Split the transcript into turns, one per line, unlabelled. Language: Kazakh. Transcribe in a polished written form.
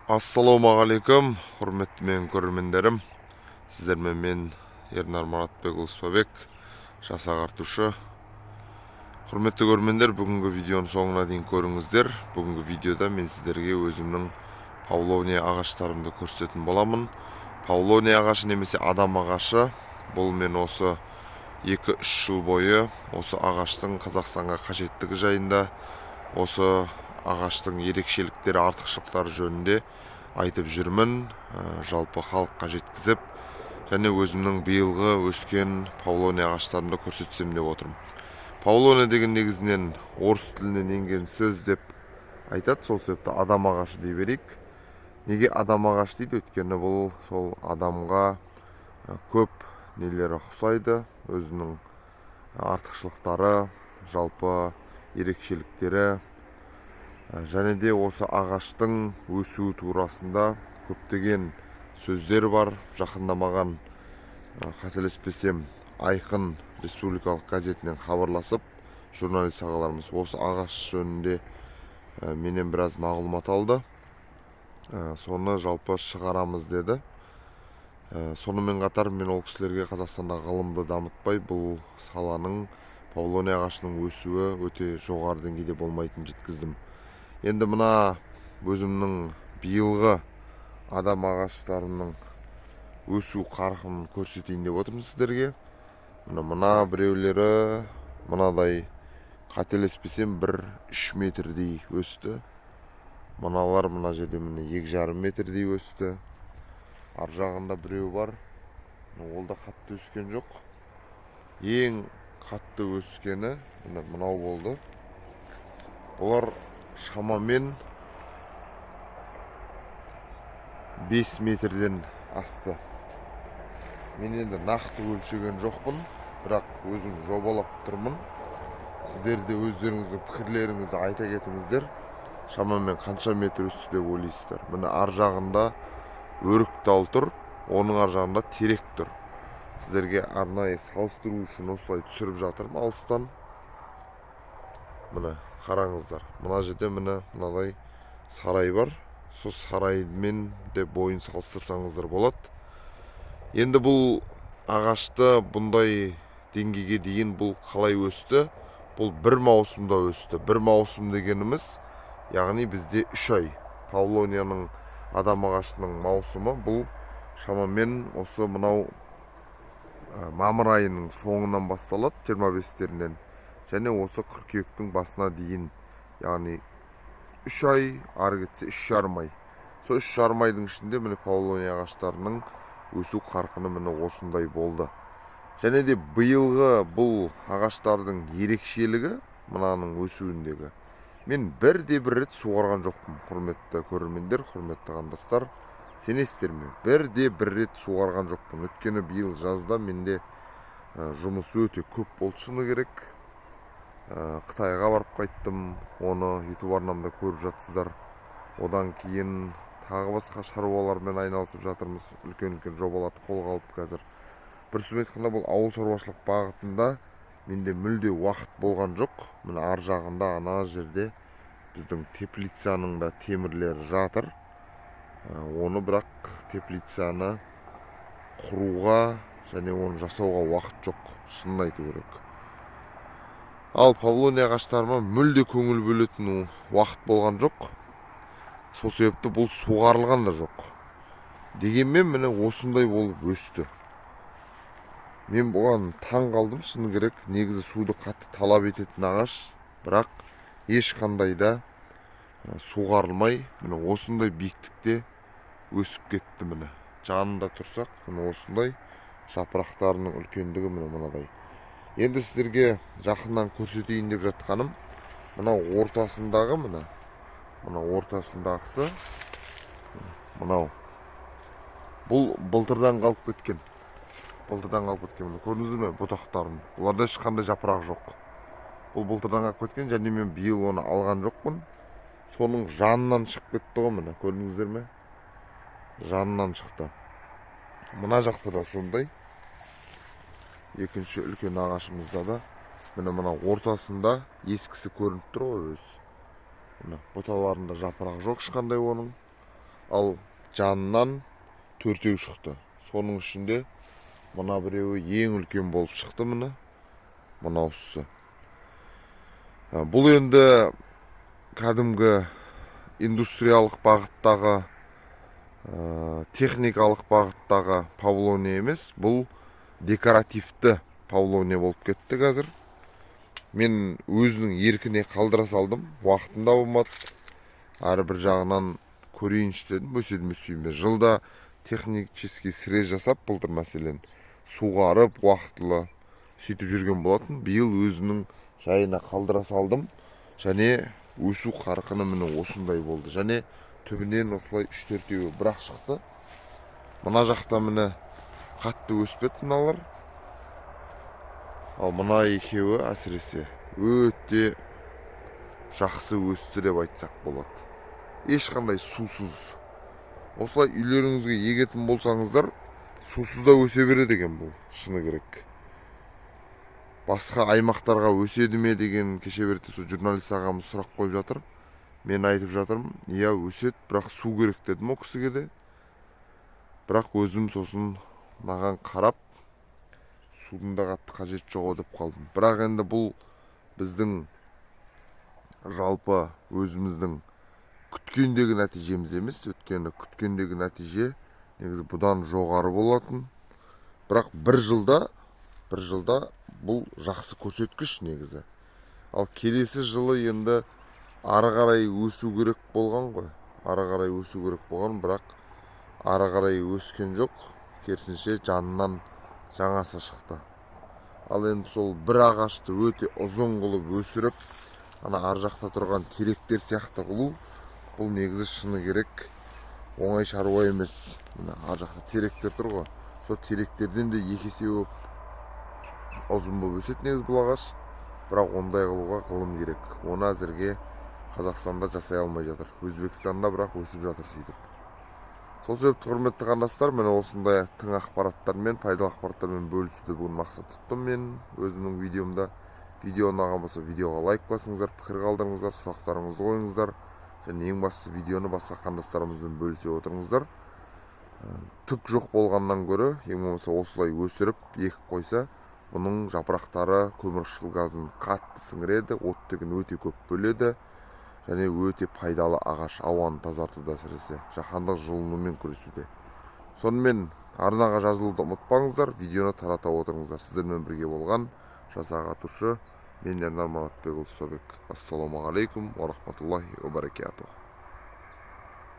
Ассалаумағалейкум, құрметті менің көрермендерім. Сіздермен мен Ернар Маратбекұлы Спабек, жас ағартушы. Құрметті көрермендер, бүгінгі видеоның соңына дейін көріңіздер. Бүгінгі видеода мен сіздерге өзімнің павлония ағаштарымды көрсететін боламын. Павлония ағашы немесе адам ағашы, бұл мен осы 2-3 жыл бойы осы ағаштың Қазақстанға қажеттігі жайында, осы ағаштың ерекшеліктері, артықшылықтары жөнінде айтып жүрмін, жалпы халыққа жеткізіп, және өзімнің биылғы өскен павлония ағаштарымды көрсетсем деп отырмын. Павлония деген негізінен орыс тілінен енген сөз деп айтады, сол себепті адам ағашы дей берейік. Неге адам ағашы дейді? Өйткені бұл сол адамға көп нелері ұқсайды, өзінің артықшылықтары, жалпы ерекшеліктері, және де осы ағаштың өсуі турасында көптеген сөздер бар. Жақында маған, қателеспесем, Айқын республикалық газетінен хабарласып, журналист ағаларымыз осы ағаш жөнінде менен біраз мағлұмат алды. Соны жалпы шығарамыз деді. Сонымен қатар мен ол кісілерге Қазақстанда ғылымды дамытпай, бұл саланың, павлония ағашының өсуі өте жоғары деңгейде болмайтынын жеткіздім. Енді мына өзімнің биылғы адам ағаштарының өсу қарқынын көрсетейін деп отырмын сіздерге. Мына біреулері мынадай, қателеспесем, бір 3 метрдей өсті. Мыналар мына жерде міне 2,5 метрдей өсті. Ар жағында біреу бар, ол да қатты өскен жоқ. Ең қатты өскені міне мынау болды. Бұлар шамамен 5 метрден асты. Мен енді нақты өлшеген жоқпын, бірақ өзім жобалап тұрмын. Сіздер де өздеріңіздің пікірлеріңізді айта кетіңіздер. Шамамен қанша метр өсті деп ойлайсыздар? Міне ар жағында өрік тал тұр, оның ар жағында терек тұр. Сіздерге арнайы салыстыру үшін осылай түсіріп жатырмын алыстан. Міне қараңыздар, мына жерде міне мынадай сарай бар. Сол сараймен де бойын салыстырсаңыздар болады. Енді бұл ағашты бұндай деңгейге дейін бұл қалай өсті? Бұл бір маусымда өсті. Бір маусым дегеніміз, яғни бізде 3 ай. Павлонияның, адам ағашының маусымы бұл шамамен осы мынау мамыр айының соңынан басталады, 25-терінен, және осы қыркүйектің басына дейін, яғни 3 ай, ары кетсе 3,5 ай. Сол 3,5 айдың ішінде міне павлония ағаштарының өсу қарқыны міне осындай болды. Және де биылғы бұл ағаштардың ерекшелігі мынаның өсуіндегі. Мен бірде бір рет суарған жоқпын, құрметті көрермендер, құрметті қандастар. Сенесіздер ме? Бірде бір рет суарған жоқпын. Өйткені биыл жазда менде жұмыс өте көп болды, шыны керек. Қытайға барып қайттым, оны YouTube арнамда көріп жатсыздар. Одан кейін тағы басқа шаруалармен айналысып жатырмыз, үлкен-үлкен жобаларды қолға алып қазір. Бір сөзбен айтқанда, бұл ауыл шаруашылық бағытында менде мүлде уақыт болған жоқ. Міне ар жағында ана жерде біздің теплицаның да темірлері жатыр. Оны бірақ теплицаны құруға және оны жасауға уақыт жоқ, шынын айту керек. Ал павлония ағаштарыма мүлде көңіл бөлетін уақыт болған жоқ. Сол себепті бұл суғарылған да жоқ. Дегенмен міне осындай болып өсті. Мен бұған таң қалдым, шыны керек. Негізі суды қатты талап ететін ағаш, бірақ ешқандай да суғарылмай міне осындай биіктікте өсіп кетті. Міне жанында тұрсақ, міне осындай жапырақтарының үлкендігі міне мынадай. Енді сіздерге жақыннан көрсетейін деп жатқаным, мынау ортасындағы, міне мына ортасындағысы мынау. Бұл былтырдан қалып кеткен. Былтырдан қалып кеткен. Міне көрдіңіздер ме бұтақтарын? Бұларда ешқандай жапырақ жоқ. Бұл былтырдан қалып кеткен, және мен биыл оны алған жоқпын. Соның жанынан шығып кетті ғой, міне көрдіңіздер ме? Жанынан шықты. Мына жақта да сондай. Екінші үлкен ағашымызда да міне мына ортасында ескісі көрініп тұр ғой өзі. Міне бұталарында жапырақ жоқ ешқандай оның. Ал жанынан 4 шықты. Соның ішінде мына біреуі ең үлкен болып шықты, міне мынаусысы. Бұл енді кәдімгі индустриялық бағыттағы, техникалық бағыттағы павлония емес, бұл декоративті павлония болып кетті қазір. Мен өзінің еркіне қалдыра салдым, уақытында болмады. Әрі бір жағынан көрейінші дедім, өседі ме, өспей ме. Жылда технический срез жасап, былтыр мәселен суғарып уақытылы сөйтіп жүрген болатын. Биыл өзінің жайына қалдыра салдым және өсу қарқыны міне осындай болды. Және түбінен осылай 3-4-еуі бірақ шықты. Мына жақта міне қатты өспеді мыналар. Ал мына екеуі әсіресе өте жақсы өсті деп айтсақ болады. Ешқандай сусыз. Осылай үйлеріңізге егетін болсаңыздар, сусыз да өсе береді екен бұл, шыны керек. Басқа аймақтарға өседі ме деген кеше берте сол журналист ағамыз сұрақ қойып жатыр. Мен айтып жатырмын, иә өседі, бірақ су керек дедім ол кісіге де. Бірақ өзім сосын маған қарап, судың да қатты қажеті жоқ деп қалдым. Бірақ енді бұл біздің жалпы өзіміздің күткендегі нәтижеміз емес. Өйткені күткендегі нәтиже негізі бұдан жоғары болатын. Бірақ бір жылда бұл жақсы көрсеткіш негізі. Ал келесі жылы енді ары қарай өсу керек болған ғой. Ары қарай өсу керек болған, бірақ ары қарай өскен жоқ. Керісінше жанынан жаңасы шықты. Ал енді сол бір ағашты өте ұзын қылып өсіріп, ана ар жақта тұрған теректер сияқты қылу, бұл негізі шыны керек оңай шаруа емес. Мына ар жақта теректер тұр ғой, сол теректерден де екі есе болып ұзын болып өседі негізі бұл ағаш. Бірақ ондай қылуға ғылым керек. Оны әзірге Қазақстанда жасай алмай жатыр. Өзбекстанда бірақ өсіп жатыр сөйтіп. Сол себепті, құрметті қандастар, міне осындай тың ақпараттармен, пайдалы ақпараттармен бөлісуді бүгін мақсат тұттым мен өзімнің видеомда. Видео ұнаған болса, видеоға лайк басыңыздар, пікір қалдырыңыздар, сұрақтарыңызды қойыңыздар. Және ең бастысы видеоны басқа қандастарымызбен бөлісе отырыңыздар. Түк жоқ болғаннан гөрі, ең болмаса осылай өсіріп, екіп қойса, бұның жапырақтары көмірқышқыл газын қатты сіңіреді, оттегін өте көп бөледі. Және өте пайдалы ағаш, ауаны тазартуда, әсіресе жаһандық жылынумен күресуде. Сонымен арнаға жазылуды ұмытпаңыздар, видеоны тарата отырыңыздар. Сіздермен бірге болған жас ағартушы мен Ернар Маратбекұлы Ұстабек. Ассалаумағалейкум уа рахматуллахи уа баракатух.